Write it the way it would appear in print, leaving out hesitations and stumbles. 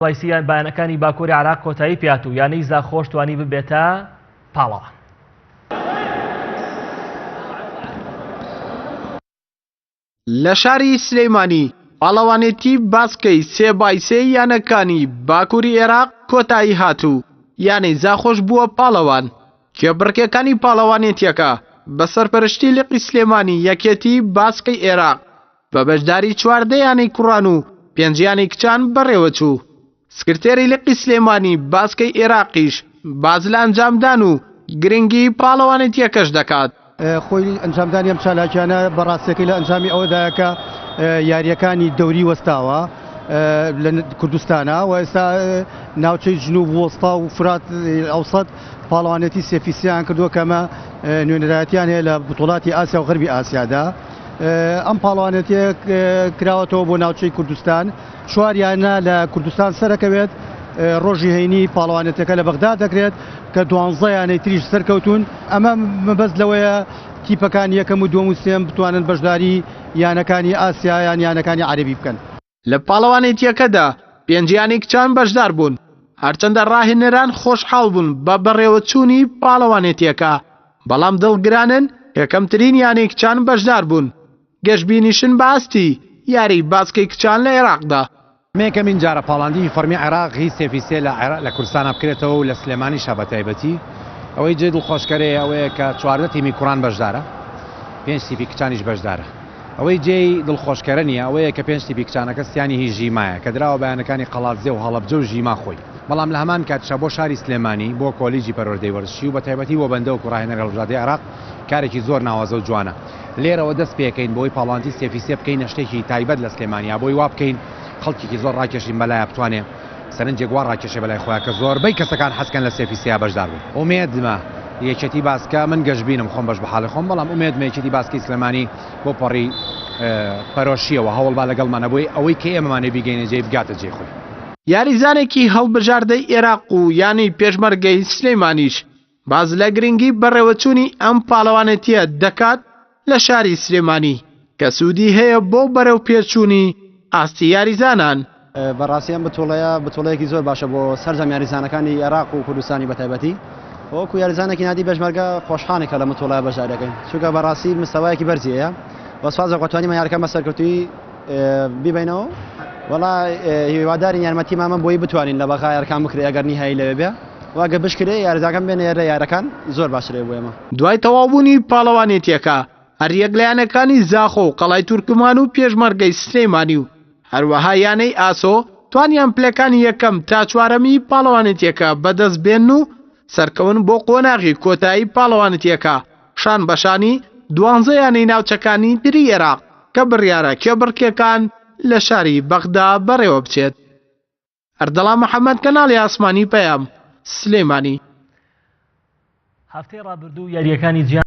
دوای بایەنەکانی باکووری عێراق کۆتایی پێهات و یانەی زاخۆش توانی ببێتە پاڵەوان. لە شاری سلێمانی پاڵەوانێتی باسکەی سێ بای سێ یانەکانی باکووری عێراق کۆتایی هات و یانەی زاخۆش بووە پاڵەوان. کێبڕکێکانی پاڵەوانێتیەکە بە سەرپەرشتی لقی سلێمانی یەکێتی باسکەی عێراق بە بەشداری 14 یانەی کوڕان و پێنج یانەی کچان بەڕێوەچوو. سکرتێری لقی سلێمانی باسکەی عێراقیش باس لە ئەنجامدان و گرنگی پاڵەوانێتیەکەش دەکات. خۆی ئەنجامدانی ئەم چالاکیانە بە ڕاستیەکەی لە ئەنجامی ئەوەدایە کە یاریەکانی دەوری وەستاوە لە کوردستانە و ئێستا ناوچەی جنوب وەستا و فرات ئەوسەد پاڵەوانێتی سێفیسیان کردووە کەمە نوێنەرایەتیان هەیە لە بتوڵاتی ئاسیا و غەربی ئاسیادا. ئەم پاڵەوانێتیە کراوەتەوە بۆ ناوچەی کوردستان چوار یانە لە کوردستان سەرەکەوێت ڕۆژی هەینی پاڵەوانێتەکە لە بەغدا دەکرێت کە دوانزە یانەی تریش سەرکەوتون ئەمە مەبەست لەوەیە تیپەکان یەکەم و دووەم و سێم بتوانن بەشداری یانەکانی ئاسیا یان یانەکانی عەرەبی بکەن. لە پاڵەوانێتییەکەدا پێنج یانەی کچان بەشدار بوون، هەرچەندە ڕاهێنەران خۆشحاڵ بوون بە بەڕێوەچوونی پاڵەوانێتییەکە، بەڵام دڵگرانن کە کەمترین یانەی کچان بەشدار بوون، گەشبینیشن بە ئاستی یاریی باسکەی کچان لە عێراقدا. ئەمە یەکەمین جارە پاڵاندنی فەڕمی عێراق هی سێفی سێ لە عێراق لە کوردستانا بکرێتەوە و لە سلێمانیشا بە تایبەتی. ئەوەی جێی دڵخۆشکەرەیە ئەوەیە کە 14 تیمی کوڕان بەشدارە، پێنج تیپی کچانیش بەشدارە. ئەوەی جێی دڵخۆشکەرە نییە ئەوەیە کە پێنج تیپی کچانەکە سیانی هی ژیمایە کە دراوە بە یانەکانی قەڵادزێ و هەڵەبجە و ژیما خۆی. بەڵام لە هەمان کاتیشا بۆ شاری سلێمانی، بۆ کۆلیجی پەروەردەی وەرزشی و بە تایبەتی بۆ بەندە وەکو ڕاهێنەری هەڵبژاردەی عێراق کارێکی زۆر ناوازە و جوانە. لێرەوە دەست پێکەین بۆی پاڵەوانتی سێفی سێ بکەینە شتێکی تایبەت لە سلێمانیا بۆی وا بکەین خەڵکێکی زۆر ڕاکێشین بەلایا بتوانێ سەرنجێک وا ڕاکێشێ بەلای خۆیا کە زۆربەی کەسەکان حەزکەن لە سێفی سێیا بەشدار بن. ئومێدمە یەکێتی باسکە من گەشبینم خۆم بەش بەحاڵی خۆم بەڵام ئومێدمە یەکێتی باسکەی سلێمانی بۆ پەڕی پەرۆشیەوە هەوڵبا لەگەڵمانە بۆی ئەوەی کە ئێمەمانێ بیگەینە جێی بگاتە جێی خۆی. یاریزانێکی هەڵبژاردەی ئێراق و یانەی پێشمەرگەی سلێمانیش باس لە گرنگی بەڕێوەچوونی ئەم پاڵەوانێتییە دەکات لە شاری سلێمانی کە سوودی هەیە بۆ بەرەوپێشچوونی ئاستی یاریزانان. بەڕاستی ئەم بتوڵەیە بتوڵەیەکی زۆر باشە بۆ سەرجەم یاریزانەکانی عێراق و کوردستانی بەتایبەتی وەکو یاریزانێکی نادی پێشمەرگە خۆشحاڵین کە لە متوڵەیە بەشداری دەکەین چونکە بەڕاستی مستەوایەکی بەرزی هەیە و سوپاس بەخوا توانیمان یاریەکان بە سەرکەوتوویی بیبەینەوە وەڵا هیوادارین یارمەتیمان بن بۆی بتوانین لە بەغا یاریەکان بکرێ ئەگەر نیهایی لەوێ بێ و ئەگەر بشکرێ یاریزانەکان بێنە ئێرە یارەکان زۆر باشترە بۆ ئێمە. دوای تەواوبوونی پاڵەوانێتیەکە هەریەک لە یانەکانی زاخۆ و قەڵای تورکمان و پێشمەرگەی سلێمانی و هەروەها یانەی ئاسۆ توانیان پلەکانی یەکەم تا چوارەمی پاڵەوانێتیەکە بەدەست بێنن و سەرکەون بۆ قۆناغی کۆتایی پاڵەوانێتیەکە شان بەشانی دوانزە یانەی ناوچەکانی تری عێراق کە بڕیارە کێبڕکێکان لە شاری بەغدا بەڕێوەبچێت. ئەردەڵان محەمەد کەناڵی ئاسمانی پەیام، سلێمانی. هەفتەی ڕابردوو یارییەکانی جیان.